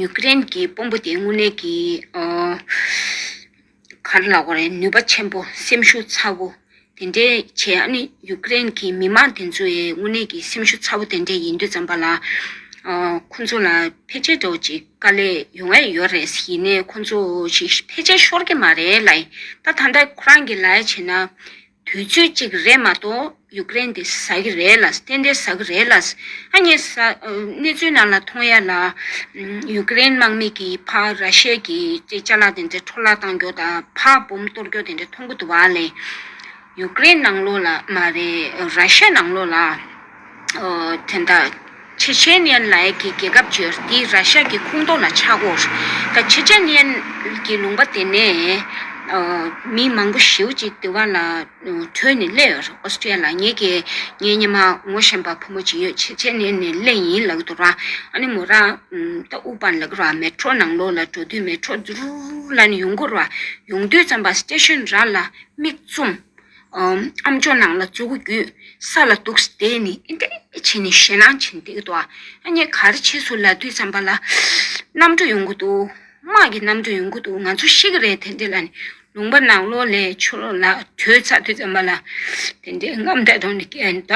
ཡུཀ་རེན་གྱི་དཔོན་པོ་དེ་དངོས་གནས་ཀྱི་ཨ་ག་རེ་ལབ་དགོས་རེད། ནུས་པ་ཆེན་པོ། སེམས་ཤུགས་ཚ་བོ་དེ་འདྲས་བྱས། ཨ་ནི་ཡུཀ་རེན་གྱི་མི་མང་དེ་ཚོ་ཡི་དངོས་གནས་ཀྱི་སེམས་ཤུགས་ཚ་བོ་དེ་འདྲས་ཡིན་དུས་ཙམ་པ་ལ་ཨ་ཁོ་ཚོ་ལ་ཕལ་ཆེར་འདྲ་བོ་ཅིག་དཀའ་ལས་ཡོང་ཡ་ཡོད་རེད། ཡིན་ནའི་ཁོ་ཚོ་ཞིག་ཕལ་ཆེར་ཤོར་གྱི་མ་རེད་ལབ་ཡིན། ད་ད་ལྟ་ཁོ་རང་གི་ལབ་ཡ་བྱས་ན། དུས་ཚོད་གཅིག་རེད་མ་གཏོགས་ཡུཀ་རེན་དེ་ཟ་གི་རེད་ལ། ཏན་ཏན་ཟ་གི་རེད་ལ། ཨ་ངས་ཟ་གནས་ཚུལ་ནང་ལ་མཐོང་ཡ་ལ། ཡུཀ་རེན་དམག་མི་གིས་ཕར་ར་ཤི་ཡ་གི་ཅ་ལག་དེ་འདྲ་འཕྲོ་བརླག་བཏང་རྒྱུ་དང་ཕར་འབོམ་གཏོར་རྒྱུ་དེ་འདྲ་མཐོང་གི་འདུག་བ་ལས། ཡུཀ་རེན་ནང་ལོགས་ལ་མ་རེད། ར་ཤི་ཡ་ནང་ལོགས་ལ། ཨོ་དེ་འདྲ་ཆེ་ཆེ་ནན་ལབ་ཡ་གི་རྒྱལ་ཁབ་ཅིག་ཡོད་རེད། དེ་ར་ཤི་ཡ་གི་ཁོངས་གཏོགས་ལ་ཆགས་ཀྱི་ཡོད་རེད། ད་ཆེ་ཆེ་ནན་གྱི་ལུང་པ་དེ་ནས་ཨོ་མི་མང་པོ་ཞེ་པོ་ཅིག་དེ་བ་ལ་བྲོས་ནས་སླེབས་ཡོད་རེད། ཨོ་སི་ཀྲི་ཡ་ལ། ངེད་ཀྱི་ངའི་སྔོན་མ་ངོ་ཤེས་པ་བུ་མོ་ཅིག་ཡོད། ཆེ་ཆེ་ནན་ནས་སླེབས་ཡིན་ལབ་ཀྱི་འདུག་ར། ཨ་ནི་མོ་རང་ད་ཨུ་པན་ལབ་ཀྱི་ར། མེ་ཊོ་ནང་ལོགས་ལ་འགྲོ་དུས་མེ་ཊོ་ཛུ་རུ་ལ་ནི་ཡོང་གི་ར། ཡོང་དུས་ཙམ་པ་སི་ཊེ་ཤན་ར་ལ་མིག་བཙུམ། ཨམ་ཅོག་ནང་ལ་མཛུ་གུ་བརྒྱུད་ས་ལ་འདུག་སེ་བསྡད་ནས་ཨེ་འདྲས་བྱས་ནས་ཞེད་སྣང་བྱས་ནས་བསྡད་ཀྱི་འདུག་ཨ་ངས་ག་རེ་བྱས་སོང་ལབ་དུས་ཙམ་པ་ལ་གནམ་གྲུ་ཡོང་གི་འདུག་དམག་གི་གནམ་གྲུ་ཡོང་གི་འདུག་ང་ཚོ་ཤི་གི་རེད་དེ་འདྲས་ལབ་ནས། ལུང་པ་ནང་ལོགས་ལ་ཕྱི་ལོགས་ལ་བྲོས་ཚར་དུས་ཙམ་པ་ལ་དེ་འདྲས་རྔམ་སྐྲག་གཏོང་ནས་སྐད་ད།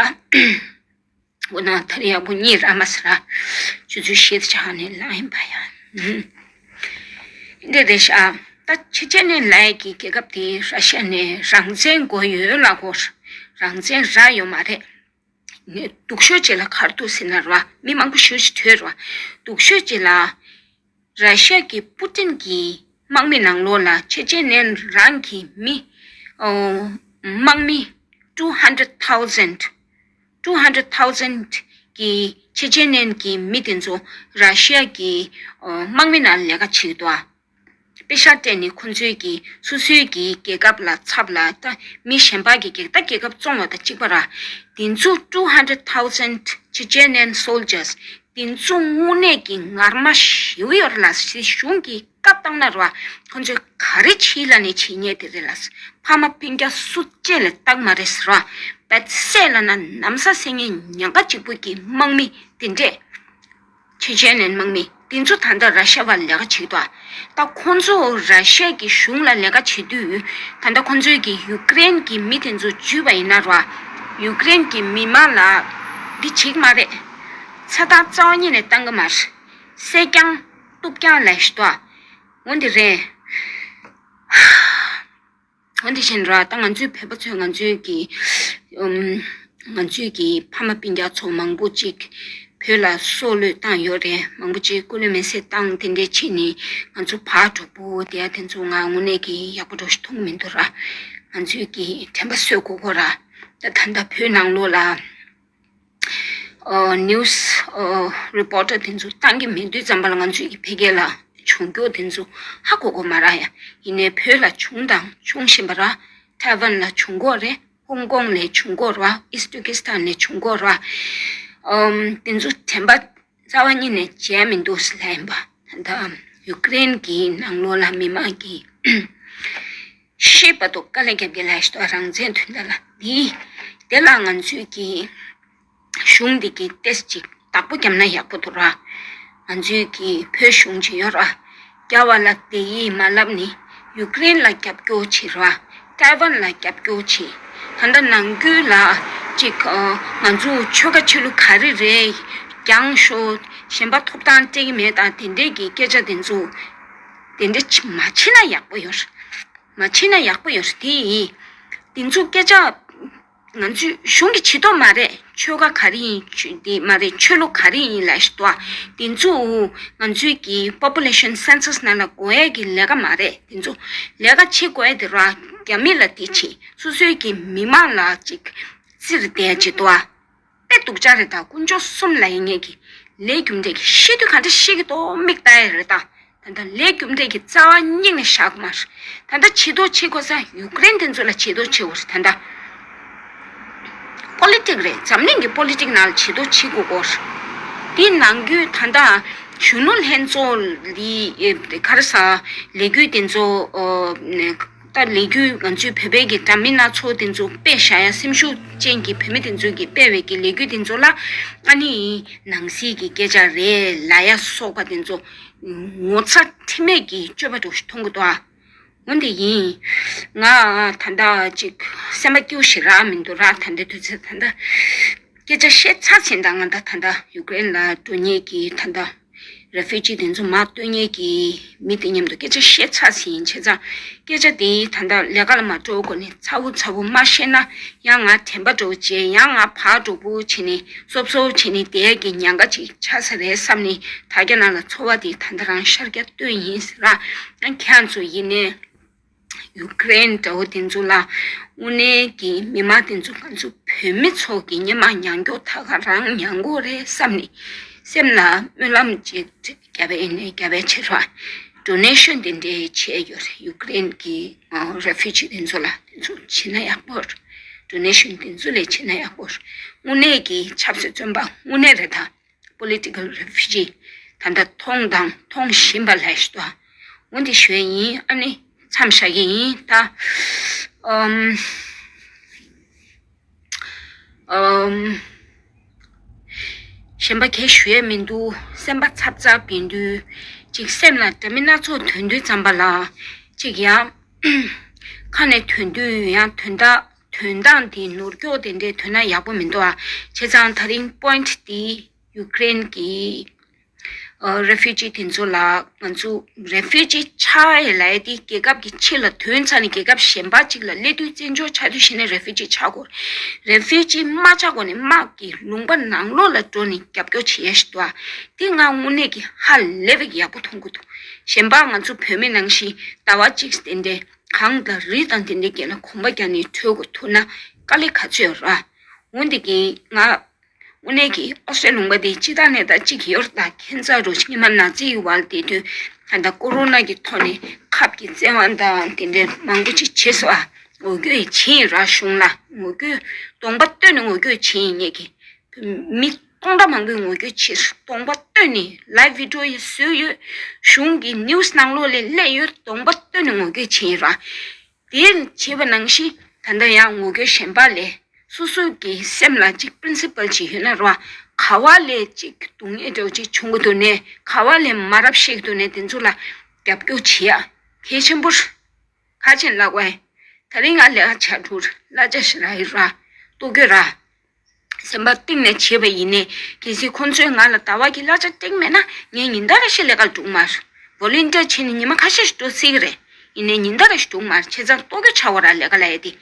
འོ་ན་ད་རེས་ཡག་པོ་གཉིད་རག་མ་སོང་ར། ཆུ་ཚོད་བཞི་དང་ཕྱེད་ཀ་ནས་ལངས་ཡིན་པ་ཡ། འདི་རེད་ཤག་ད་ཆེ་ཆེ་ནན་ལབ་ཡ་གི་རྒྱལ་ཁབ་དེ་ར་ཤི་ཡ་ནས་རང་བཙན་དགོས་ཡོད་ལབ་ཀྱི་ཡོད། རང་བཙན་རག་ཡོད་མ་རེད། སྡུག་ཤོས་ཅིག་ལ་ག་རེ་འདུག་ཟེར་ན་ར། མི་མང་པོ་ཞེ་པོ་ཅིག་ཐོན་ར། སྡུག་ཤོས་ཅིག་ལ། ར་ཤི་ཡ་གི་པུ་ཏིན་གྱི་དམག་མི་ནང་ལོགས་ལ་ཆེ་ཆེ་ནན་རང་གི་མི། ཨོ། དམག་མི་two hundred thousand, two hundred thousand གི་ཆེ་ཆེ་ནན་གྱི་མི་དེ་ཚོ་ར་ཤི་ཡ་གི་ཨོ་དམག་མི་ནང་ལས་ཀ་བྱེད་ཀྱི་འདུག་ཨ། པེ་ཤག་སྤྲད་ནས་ཁོ་ཚོའི་གི་སོ་སོའི་གི་རྒྱལ་ཁབ་ལ་ཚབ་ལ་ད་མི་གཞན་པ་གི་རྒྱལ་ད་རྒྱལ་ཁབ་བཙོང་བ་དང་གཅིག་པ་ར། དེ་ཚོ་two hundred thousand Chechenian soldiers དེ་ཚོ་དངོས་གནས་ཀྱི་ངར་མ་ཞེ་པོ་ཡོད་རེད་ལ། སྲིད་གཞུང་གིས་བཀའ་བཏང་ན་ར་ཁོ་ཚོས་ག་རེ་བྱེད་ལབ་ནས་བྱེད་མཁན་དེ་རེད་ལ། ཕ་མ་སྤུན་ཀྱག་སུ་གཅིག་ལ་བཏང་མ་རེད་ཟེར་བ། བད་སད་ལབ་ན་ན་བཟའ་ཟེར་མཁན་ཉག་ག་གཅིག་པོ་གི་དམག་མི་དེ་འདྲས། ཆེ་ཆེ་ནན་དམག་མི་དེ་ཚོ་ད་ལྟ་ར་ཤ་བ་ལས་ཀ་བྱེད་ཀྱི་འདུག་ད་ཁོ་ཚོ་ར་ཤ་གི་གཞུང་ལ་ལས་ཀ་བྱེད་དུས་ད་ལྟ་ཁོ་ཚོས་ཀྱི་ཡུཀ་རེན་གྱི་མི་དེ་ཚོ་འཇུས་པ་ཡིན་ན་ར། ཡུཀ་རེན་གྱི་མི་མང་ལ་འདི་བྱེད་ཀྱི་མ་རེད། ཚ་ཐག་རྩ་བ་ཉིད་ནས་བཏང་གི་མ་རེད། བསད་རྐྱང་གཏུབ་རྐྱང་ལས་ཤི་ཏོ། འོན་ཏེ་རེད། འོན་ཏེ་བཞིན་ར་ད་ང་ཚོའི་བོད་པ་ཚོས་ང་ཚོའི་གི་ཨུམ། ང་ཚོའི་གི་ཕ་མ་སྤུན་ཀྱག་ཚོ་མང་པོ་ཅིག་བོད་ལ་སྲོག་བློས་བཏང་ཡོད་རེད། མང་པོ་ཅིག་སྐུ་ལུས་མེ་སྲེག་བཏང་དེ་འདྲས་བྱས་ནས་ང་ཚོ་ཕར་གྲོགས་པོ་དེ་ཡ་དེ་ཚོ་ང་དངོས་གནས་ཀྱི་ཡག་པོ་འདྲ་ཞིག་མཐོང་མི་འདུག་ར། ང་ཚོའི་གི་དྲན་པ་གསོས་དགོས་གོ་ར། ད་ད་ལྟ་བོད་ནང་ལོགས་ལ། ཨོ་ནིའུ་སི་ཨོ་རི་པོ་ཊར་དེ་ཚོ་བཏང་གི་མེད་དུས་ཙམ་པ་ལ་ང་ཚོའི་གི་ཕ་གི་ལ་བྱུང་རྒྱུ་དེ་ཚོ་ཧ་གོ་གོ་མ་ར་ཡ། ཡིན་ནའི་བོད་ལ་བྱུང་དང་འབྱུང་བཞིན་པ་ར། ཐའེ་ཝན་ལ་བྱུང་གོ་རེད། ཧོ། ཧོང་ཀོང་ནས་བྱུང་གོ་ར། ཨིས་ཏུ་ཀི་སི་ཐན་ནས་བྱུང་གོ་ར། ཨམ། དེ་ཚོ་དྲན་པ་རྩ་བ་ཉིད་ནས་བརྗེད་མི་འདུག་ཟེར་ལབ་ཡིན་པ། ད་ཡུ་ཀེ་རེན་གྱི་ནང་ལོགས་ལ་མི་མང་གིས་ཤི་བར་དུ་དཀའ་ལས་བརྒྱབ་ཀྱི་ལ་ཞིག་ཏུ་རང་བཙན་དོན་དག་ལ་འདི། དེ་ལ་ང་ཚོས་ཀྱི་གཞུང་འདི་གི་ཏེས་ཅིག་བདག་པོ་བརྒྱབ་ན་ཡག་པོ་འདུག་ར། ང་ཚོའི་གི་བོད་གཞུང་ཅིག་ཡོད་ར། རྒྱ་བ་ལ་དེ་ཡིས་མ་ལབ་ནི་ཡུ་ཀེ་རེན་ལ་རྒྱབ་སྐྱོར་བྱེད་ར། ཏའེ་ཝན་ལ་རྒྱབ་སྐྱོར་བྱེད། ད་ལྟ་ནང་ཁུལ་ལ་ཅིག་ང་ཚོ་ཆོལ་ཁ་ཆོས་ལུགས་ག་རེ་རེད། རྒྱང་ཤོག་གཞན་པ་ཐོབ་ཐང་སྤྲད་ཀྱི་མེད་དང་དེ་འདྲས་ཀྱི་སྐད་ཆ་དེ་ཚོ་དེ་འདྲས་མ་བྱེད་ན་ཡག་པོ་ཡོད་ར། མ་བྱེད་ན་ཡག་པོ་ཡོད་རེད་དེ། དེ་ཚོ་སྐད་ཆ་ང་ཚོའི་གཞུང་གིས་བྱེད་ཐུབ་མ་རེད། ཆོལ་ཁ་ག་རེ་ཡིན་ཆོས་དེ་མ་རེད། ཆོས་ལུགས་ག་རེ་ཡིན་ལབ་ཤི་ཏོ། དེ་ཚོ་ང་ཚོའི་གི་པོ་པུ་ལེ་ཤན་སེན་སས་ནང་ལ་དགོས་ཡས་ཀྱི་ལས་ཀ་མ་རེད། དེ་ཚོ་ལས་ཀ་བྱེད་དགོས་ཡས་དེ་ར་རྒྱ་མི་ལ་དེ་བྱེད། སོ་སོའི་གི་མི་མང་ལ་ཅིག་བཙིར་བསྡད་བྱེད་ཏོ། དཔེ་སྡུག་ཅག་རེད་ད། དཀོན་མཆོག་གསུམ་ལ་ཡིན་ངེས་ཀྱི་ལས་རྒྱུ་འབྲས་ཀྱི་ཤི་དུས་ག་འདྲ་ཤི་གི་ཏོ་མིག་ལྟ་ཡ་རེད་ད། ད་ལྟ་ལས་རྒྱུ་འབྲས་ཀྱི་རྩ་བ་སྙིང་ནས་བཞག་མ་རེད། ད་ལྟ་བྱེད་དོ་བྱེད་དགོས་ས་ཡུ་ཀེ་རེན་དེ་ཚོ་ལ་བྱེད་དོ་བྱེད་དགོས་རེད། ད་ལྟ་པོ་ལི་ཊིག་རེད། འཛམ་གླིང་གི་པོ་ལི་ཊིག་ནང་ལ་བྱེད་དོ་བྱེད་དགོས་གོ་རེད། དེ་ནང་རྒྱུད་ད་ལྟ་གཞོན་ནུ་ལྷན་ཚོགས་ལི་ག་རེ་ཟ་ལས་འགུལ་དེ་ཚོ་ད་ལས་འགུལ་ང་ཚོའི་བོད་པའི་གི་འདྲ་མིན་སྣ་ཚོགས་དེ་ཚོ་སྤེལ་བཞག་ཡ། སེམས་ཤུགས་ཅན་གྱི་བོད་མི་དེ་ཚོ་གི་སྤེལ་བའི་གི་ལས་འགུལ་དེ་ཚོ་ལ་ཨ་ནི་ནང་སྲིད་ཀྱི་སྐད་ཆ་རེད་ལབ་ཡ་སོགས་པ་དེ་ཚོ་ངོ་ཚ་ཁྲེལ་མེད་ཀྱི་སྤྱོད་པ་འདྲ་ཞིག་མཐོང་གི་འདུག་ཨ། འོན་ཏེ་ཡིན། ང་ད་ལྟ་ཅིག་སེམས་པ་སྐྱིད་པོ་ཞིག་རག་མི་འདུག་ར། ད་ལྟའི་དུས་ཚོད་ད་ལྟ་སྐད་ཆ་བཤད་ཚར་ཕྱིན་ད་ང་ད་ད་ལྟ་ཡུ་ཀེ་རེན་ལ་འགྲོ་མཁན་གྱི་ད་ལྟ་རེ་ཕུ་ཇི་དེ་ཚོ་མར་སྟོན་མཁན་གྱི་མི་དེ་མཉམ་དུ་སྐད་ཆ་བཤད་ཚར་ཟིན་བྱས་ཙང་། སྐད་ཆ་དེ་ད་ལྟ་ལས་ཀ་ལ་མ་འགྲོ་གོང་ནས་ཚ་བོ་ཚ་བོ་མ་བཤད་ན་ཡང་ང་དྲན་པ་འདྲ་བོ་བྱས། ཡང་ང་ཕར་འགྲོ་བོ་བྱས་ནས་སོབ་སོབ་བྱས་ནས་བསྡད་ཀྱི་ཉེན་ཁ་ཅིག་ཆགས་ས་རེད་བསམ་ནས། དྲ་རྒྱ་ནང་ལ་འཚོ་བ་དེ་ད་ལྟ་རང་ཤར་རྒྱག་འདོད་ཡིན་ཟེར་ར། ཡང་ཁྱེད་ཚོ་ཡིན་ནའི་ཡུ་ཀེ་རེན་འདྲ་བོ་དེ་ཚོ་ལ་དངོས་གནས་ཀྱི་མི་མང་དེ་ཚོ་ང་ཚོ་བོད་མི་ཚོ་གི་སྔོན་མ་མྱོང་རྒྱུ་ད་ག་རང་མྱོང་གོ་རེད་བསམ་ནས་སེམས་ལ་སྨོན་ལམ་ཅིག་རྒྱབ་པ་ཡིན་ནའི་རྒྱབ་པ་བྱེད་རོགས། ཌོ་ནེ་ཤན་དེ་འདྲའི་བྱས་ཡོད་རེད། ཡུ་ཀེ་རེན་གྱི་རེ་ཕུ་ཇི་དེ་ཚོ་ལ་དེ་ཚོ་བྱེད་ན་ཡག་པོ་རེད། ཌོ་ནེ་ཤན་དེ་ཚོ་ལས་བྱེད་ན་ཡག་པོ་རེད། དངོས་གནས་ཀྱི་ཆབ་སྲིད་བཙོན་པ་དངོས་གནས་རེད་ད། པོ་ལི་ཊི་ཀལ་རེ་ཕུ་ཇི་ད་ལྟ་མཐོང་དང་མཐོང་བཞིན་པ་ལས་ཤི་ཏོ། འོན་ཏེ་ཞུ་ཡ་ཡིན། ཨ་ནི་མཚམས་བཞག་གི་ཡིན་ད། ཨམ། ཨམ། གཞན་པ་གས་ཞུ་ཡས་མི་འདུག་སེམས་པ་ཚབ་ཚབ་ཡིན་དུས་ཅིག་སེམས་ལ་འདྲ་མིན་སྣ་ཚོགས་ཐོན་དུས་ཙམ་པ་ལ་ཅིག་ཡང་ཁ་ནས་ཐོན་དུས་ཡང་དོན་དག་དོན་དག་འདི་ནོར་འཁྱོག་དེ་འདྲས་ཐོན་ན་ཡག་པོ་མི་འདུག་ཨ། བྱས་ཙང་ད་རིང་པོ་ཡིན་ཊི་འདི་ཡུ་ཀེ་རེན་གྱི་ཨ་རེ་ཕུ་ཇི་དེ་ཚོ་ལ་ང་ཚོ་རེ་ཕུ་ཇི་ཆགས་ཡས་ལབ་ཡས་དེ་རྒྱལ་ཁབ་ཀྱི་ཕྱི་ལ་ཐོན་ཚར་ནས་རྒྱལ་ཁབ་གཞན་པ་ཅིག་ལ་སླེབས་དུས་བཙན་བྱོལ་ཆགས་དུས་གཞི་ནས་རེ་ཕུ་ཇི་ཆགས་དགོས། རེ་ཕུ་ཇི་མ་ཆགས་གོང་ནས་དམག་གི་ལུང་པ་ནང་ལོགས་ལ་འགྲོ་ནས་རྒྱབ་སྐྱོར་བྱེད་ཡས་ཤིག་འདུག་ཨ། དེ་ང་དངོས་གནས་ཀྱི་ཧ་ལས་པའི་ཡག་པོ་མཐོང་གི་འདུག་གཞན་པ་ང་ཚོ་བོད་མི་ནང་བཞིན་ཟླ་བ་གཅིག་དེ་འདྲའི་གངས་དང་རི་དང་དེ་འདྲའི་རྒྱབ་ལ་གོམ་པ་རྒྱག་ནས་བྲོས་དགོས་ཐུག་ན་དཀའ་ལས་ག་ཚོད་ཡོད་ར། འོན་ཏེ་གི་ང་དངོས་གནས་ཀྱི་ཨོ་སི་ཊི་ལུང་པ་དེ་སྤྱི་བཏང་ནས་ད་གཅིག་ཡོད་རེད་ད། ཁྱེད་ཚ་རུ་ཉི་མ་ན་ཚའི་བར་དེ་དུས་ད་ལྟ་ཀོ་རོ་ན་གི་ཐོག་ནས་ཁབ་ཀྱི་བཙན་དབང་དང་དེ་འདྲའི་མང་པོ་ཅིག་བྱས་སོང་ཨ། ངོ་རྒོལ་བྱས་ར། གཞུང་ལ་ངོ་རྒོལ་གདོང་པ་སྟོན་ནས་ངོ་རྒོལ་བྱས་ཡིན་ངེས་ཀྱི། མི་སྟོང་ཕྲག་མང་པོས་ངོ་རྒོལ་བྱས། གདོང་པ་སྟོན་ནས་ལའིབ་བི་ཌི་ཡོ་ཡི་བཟོས་ཡོད། གཞུང་གི་ནིའུ་སི་ནང་ལོགས་ལ་སླེབས་ཡོད། གདོང་པ་སྟོན་ནས་ངོ་རྒོལ་བྱས་ར། དེ་བྱས་པ་ནང་བཞིན་ད་ལྟ་ཡང་ངོ་རྒོལ་གཞན་པ་ལས་སོ་སོ་གི་སེམས་ལ་ཅིག་པི་རིན་སི་པལ་ཅིག་ཡོད་ན་ར། ག་བ་ལས་ཅིག་སྡུག་བསྔལ་འདྲ་བོ་ཅིག་བྱུང་གི་འདུག་ནས་ག་བ་ལས་མ་རབས་བཤད་ཀྱི་འདུག་ནས་དེ་ཚོ་ལ་རྒྱབ་སྐྱོར་བྱེད་ཡ་གལ་ཆེན་པོ་རེད། ཁ་ཆེན་ལགས་ཝའི། ད་རིང་ང་ལས་ཀ་བྱ་འགྲོ་གླ་ཆ་ཞིག་རག་ཡོད་ར། ལྟོ་གོས་ར། སེམས་པ་གཏིང་ནས་བྱས་པ་ཡིན་ནའི་གལ་སྲིད་ཁོང་ཚོས་ང་ལ་ཟླ་བ་གི་གླ་ཆ་སྤྲད་མེད་ན་ངས་ཉིན་ལྟར་རེ་བཞིན་ལས་ཀ་ལ་འགྲོ་གི་མ་རེད། ཝོ་ལན་ཊི་ཡར་བྱས་ནས་ཉི་མ་ཁ་ཤས་ཤིག་འགྲོ་སྲིད་ཀྱི་རེད། ཡིན་ནའི་ཉིན་ལྟར་རེ་བཞིན་འགྲོ་གི་མ་རེད། བྱས་ཙང་ལྟོ་གོས་ཆག་གོ་ར་ལས་ཀ་ལ་ཡ་དེ།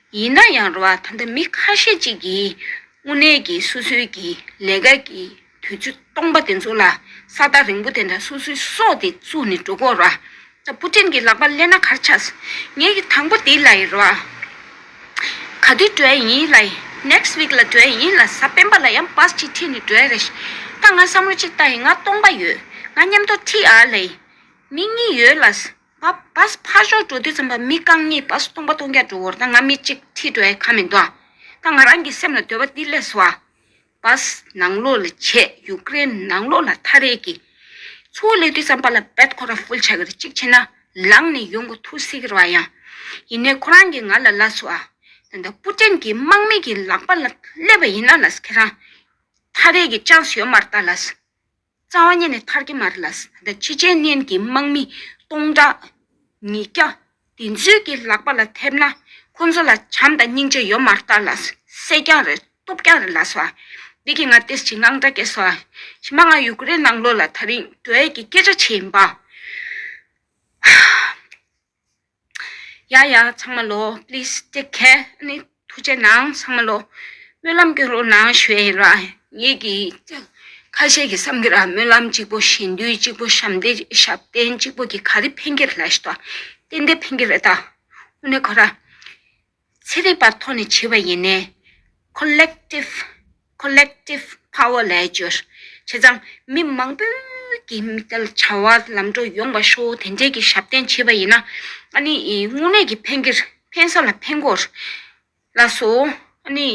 ཡིན་ན་ཡང་རེད་བ། ད་ལྟ་མི་ཁ་ཤས་ཅིག་གིས་དངོས་གནས་ཀྱི་སོ་སོའི་གི་ལས་ཀ་གི་དུས་ཚོད་སྟོང་པ་དེ་ཚོ་ལ་ས་ཐག་རིང་པོ་དེ་འདྲ་སོ་སོའི་སྲོག་དེ་བཙུགས་ནས་འགྲོ་གོ་ར། ད་པུ་ཏིན་གྱི་ལག་པ་སླེབས་ན་ག་རེ་ཆགས། ངས་ཀྱི་དང་པོ་དེ་ལབ་ཡིན་ར། ག་དུས་འགྲོ་ཡ་ཡིན་ལབ་ཡིན། ནེག་སི་ཊི་ཝིག་ལ་འགྲོ་ཡ་ཡིན་ལབ། གཟའ་སྤེན་པ་ལ་ཡང་བྷ་སི་ཅིག་ཁྲིད་ནས་འགྲོ་ཡ་རེད། ད་ང་བསམ་བློ་ཅིག་བཏང་ཡིན། ང་སྟོང་པ་ཡོད། ང་མཉམ་དུ་ཁྲིད་ཨ་ལབ་ཡིན། མི་གཉིས་ཡོད་ལབ། བ་བས་ཕར་ཕྱོགས་འགྲོ་དུས་ཙམ་པ་མི་རྐང་གཉིས་བས་སྟོང་པ་སྟོང་རྐྱང་འགྲོ་བར་ད་ང་མི་གཅིག་ཁྲིད་འགྲོ་ཡ་ཁ་མི་འདུག་ད་ང་རང་གི་སེམས་ལ་འདོད་པ་འདི་སླེབས་སོང་ཨ། བས་ནང་ལོགས་ལ་བྱས་ཡུཀ་རེན་ནང་ལོགས་ལ་ཐག་རེས་ཀྱི་ཚུར་སླེབས་དུས་ཙམ་པ་ལ་བེད་ཁོ་ར་ཧྥུལ་ཆགས་ཀྱི་རེད། གཅིག་བྱས་ན་ལངས་ནས་ཡོང་གི་ཐུག་སྲིད་ཀྱི་རེད་བ། ཡང་ཡིན་ནའི་ཁོ་རང་གིས་ང་ལ་ལབ་སོང་ཨ། ད་ལྟ་པུ་ཏིན་གྱི་དམག་མི་གི་ལག་པ་ལ་སླེབས་པ་ཡིན་ན་ལབ། ཁྱེད་རང་ཐག་རེས་ཀྱི་ཅན་སི་ཡོད་མ་རེད་ད་ལབ། རྩ་བ་ཉིད་ནས་ཐར་གྱི་མ་རེད་ལབ། ད་ཕྱི་རྒྱལ་གནས་ཀྱི་དམག་མི་སྟོང་ཕྲག་ཉིས་བརྒྱ་དེ་ཚོའི་གི་ལག་པ་ལ་ཐེབས་ན་ཁོ་ཚོ་ལ་བྱམས་དང་སྙིང་རྗེ་ཡོད་མ་རེད་ད་ལབ། བསད་རྐྱང་རེད། གཏུབ་རྐྱང་རེད་ལབ་སོང་ཨ། འདི་གིས་ང་ཏོག་ཙམ་དངངས་སྐྲག་སྐྱེས་སོང་ཨ། ཞི་མ་ང་ཡུཀ་རེན་ནང་ལོགས་ལ་ད་རིང་འགྲོ་ཡས་ཀྱི་སྐད་ཆ་བྱས་ཡིན་པ། ཡ་ཡ་ཚང་མ་ལོ། Please take care. ཨ་ནི་ཐུགས་རྗེ་གནང་ཚང་མ་ལོ། སྨོན་ལམ་སྐྱོན་རོགས་གནང་ཞུ་ཡ་ཡིན་ར། ངེད་ཀྱི་ཁ་ཤས་ཀྱི་བསམ་གྱི་ར། སྨོན་ལམ་གཅིག་པོ་ཞེ་འདུས་གཅིག་པོ་ཞབས་བརྟན་ཞབས་བརྟན་གཅིག་པོ་གི་ག་རེ་ཕན་གྱི་རེད་ལབ་ཤི་ཏོ། ཏན་ཏན་ཕན་གྱི་རེད་ད། དངོས་གནས་ཁོ་ར། ཚན་རིག་པར་ཐོག་ནས་བྱས་པ་ཡིན་ནའི། Collective Collective Power ལས་སྦྱོར། བྱས་ཙང་མི་མང་པོའི་གི་མི་ལྟར་བྱ་བ་ལམ་འགྲོ་ཡོང་བ་ཤོག་དེ་འདྲའི་གི་ཞབས་བརྟན་བྱས་པ་ཡིན་ན། ཨ་ནི་དངོས་གནས་ཀྱི་ཕན་གྱི་ཕན་ས་ལ་ཕན་གོ་ལ་སོ། ཨ་ནི་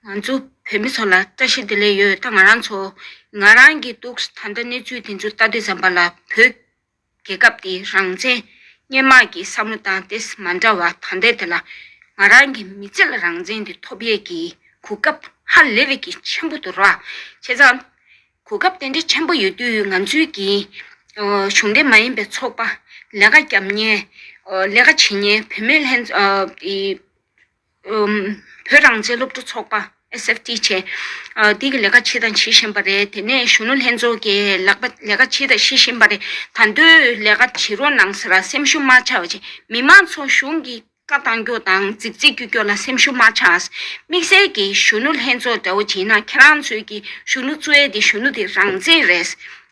ང་ཚོ་བོད་མི་ཚོ་ལ་བཀྲ་ཤིས་བདེ་ལེགས་ཡོད། ད་ང་རང་ཚོ་ང་རང་གི་འདུག་ད་ལྟ་གནས་ཚུལ་དེ་ཚོ་ལྟ་དུས་ཙམ་པ་ལ་བོད་རྒྱལ་ཁབ་དེ་རང་བཙན་སྔོན་མ་གི་བསམ་བློ་དང་ཏོག་ཙམ་མ་འདྲ་བ། ད་ལྟའི་དེ་ལ་ང་རང་གི་མི་ཚེ་ལ་རང་བཙན་དེ་ཐོབ་ཡས་ཀྱི་གོ་སྐབས་ཧ་ལས་པའི་གི་ཆེན་པོ་འདུག་ར། བྱས་ཙང་གོ་སྐབས་དེ་འདྲའི་ཆེན་པོ་ཡོད་དུས་ང་ཚོའི་གི་ཨ་གཞུང་འབྲེལ་མ་ཡིན་པའི་ཚོགས་པ། ལས་ཀ་རྒྱབ་མཁན། ཨ་ལས་ཀ་བྱེད་མཁན་བུད་མེད་ལྷན་ཚོགས་ཨ་དེ་ཨམ་བོད་རང་བཙན་སློབ་ཕྲུག་ཚོགས་པ་S F T བྱས། ཨ་འདི་གི་ལས་ཀ་བྱེད་དང་བྱེད་བཞིན་པ་རེད། དེ་ནས་གཞོན་ནུ་ལྷན་ཚོགས་ཀྱི་ལག་པ་ལས་ཀ་བྱེད་དང་བྱེད་བཞིན་པ་རེད། ད་དུང་ལས་ཀ་བྱེད་རོགས་གནང་ཟེར་ར། སེམས་ཤུགས་མ་ཆག་པ་བྱས། མི་མང་ཚོ་གཞུང་གི་བཀའ་བཏང་རྒྱུ་དང་རྫིག་རྫིག་རྒྱུ་རྒྱུ་ལ་སེམས་ཤུགས་མ་ཆག་དམིགས་བསལ་གྱི་གཞོན་ནུ་ལྷན་ཚོགས་འདྲ་བོ་བྱས་ན། ཁྱེད་རང་ཚོས་ཀྱི་གཞོན་ནུ་གཙོས་ཏེ་གཞོན་ནུ་དེ་རང་བཙན་རེད།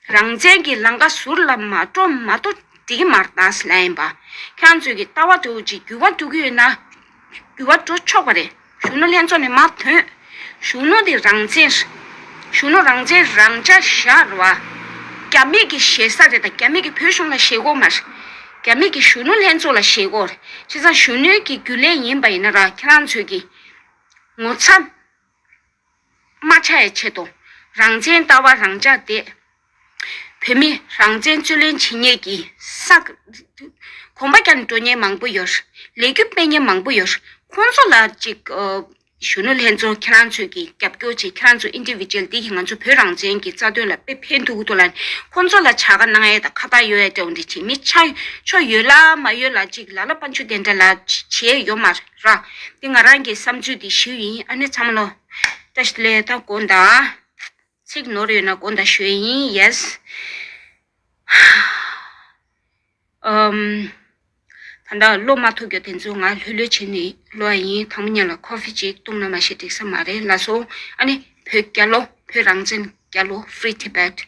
རང་བཙན་གྱི་ལམ་ཁ་ཟུར་ལ་མ་འགྲོ་མ་གཏོགས་འགྲིག་གི་མ་རེད་ད་ཟེར་ལབ་ཡིན་པ། ཁྱེད་རང་ཚོས་ཀྱི་ལྟ་བ་འདྲ་བོ་ཅིག་འགྱུར་བ་འགྲོ་གི་ཡོད་ན། འགྱུར་བ་འགྲོ་ཆོག་པ་རེད། གཞོན་ནུ་ལྷན་ཚོགས་ནས་མར་ཐོན། གཞོན་ནུ་དེ་རང་བཙན། གཞོན་ནུ་རང་བཙན་རང་འཇགས་བཞག་རེད་བ། རྒྱ་མི་གི་ཞེ་ས་རེད་ད། རྒྱ་མི་གི་བོད་གཞུང་ལ་ཞེད་གོ་མ་རེད། རྒྱ་མི་གི་གཞོན་ནུ་ལྷན་ཚོགས་ལ་ཞེད་གོ་རེད། བྱས་ཙང་གཞོན་ནུའི་གི་རྒྱུན་ལས་ཡིན་པ་ཡིན་ན་ར། ཁྱེད་རང་ཚོས་ཀྱི་ངོ་ཚ་མ་ཆགས་ཡའི་ཆེད་དུ། རང་བཙན་ལྟ་བ་རང་འཇགས་བསྡད། བོད་མི་རང་བཙན་རྩོད་ལེན་བྱེད་མཁན་གྱི་ས་གོམ་པ་རྒྱག་ནས་འགྲོ་མཁན་མང་པོ་ཡོད། ལས་འགུལ་སྤེལ་མཁན་མང་པོ་ཡོད། ཁོང་ཚོ་ལ་ཅིག་ཨ་གཞོན་ནུ་ལྷན་ཚོགས་ཁྱེད་རང་ཚོས་ཀྱི་རྒྱབ་སྐྱོར་བྱེད། ཁྱེད་རང་ཚོ་ཨིན་ཌི་བི་ཇུ་ཨལ་འདི་གིས་ང་ཚོ་བོད་རང་བཙན་གྱི་རྩ་དོན་ལ་དཔེ་ཕན་ཐོགས་ཀྱི་འདུག་ལབ་ནས། ཁོང་ཚོ་ལ་བྱ་དགའ་གནང་ཡས་དང་ཁ་བཏགས་གཡོག་ཡས་འདྲ་བོ་འདི་བྱེད། མི་ཆ་ཆོ་ཡོད་ལ་མ་ཡོད་ལ་ཅིག་ལ་ལ་པན་ཆུ་དེ་འདྲ་ལ་བྱེད་ཡོད་མ་རེད། འདི་ང་རང་གི་བསམ་ཚུལ་འདི་ཞུས་ཡིན། ཨ་ནི་ཚང་མ་ལོ། བཀྲ་ཤིས་བདེ་ལེགས། ད་དགོངས་དག་ཚིག་ནོར་ཡོད་ན་དགོངས་དག་ཞུ་ཡས་ཡིན། Yes. ཨམ། ད་ལྟ་བློ་མ་ཐུག་རྒྱུ་དེ་ཚོ་ང་ལྷོད་ལྷོད་བྱས་ནས་ཀློག་ཡ་ཡིན། དང་པོ་ཉིད་ལ་ཀོ་ཕི་ཅིག་བཏུང་ན་མ་གཞི་འགྲིག་ས་མ་རེད་ལགས་སོ། ཨ་ནི་བོད་རྒྱལ་ལོ། བོད་རང་བཙན་རྒྱལ་ལོ། Free Tibet.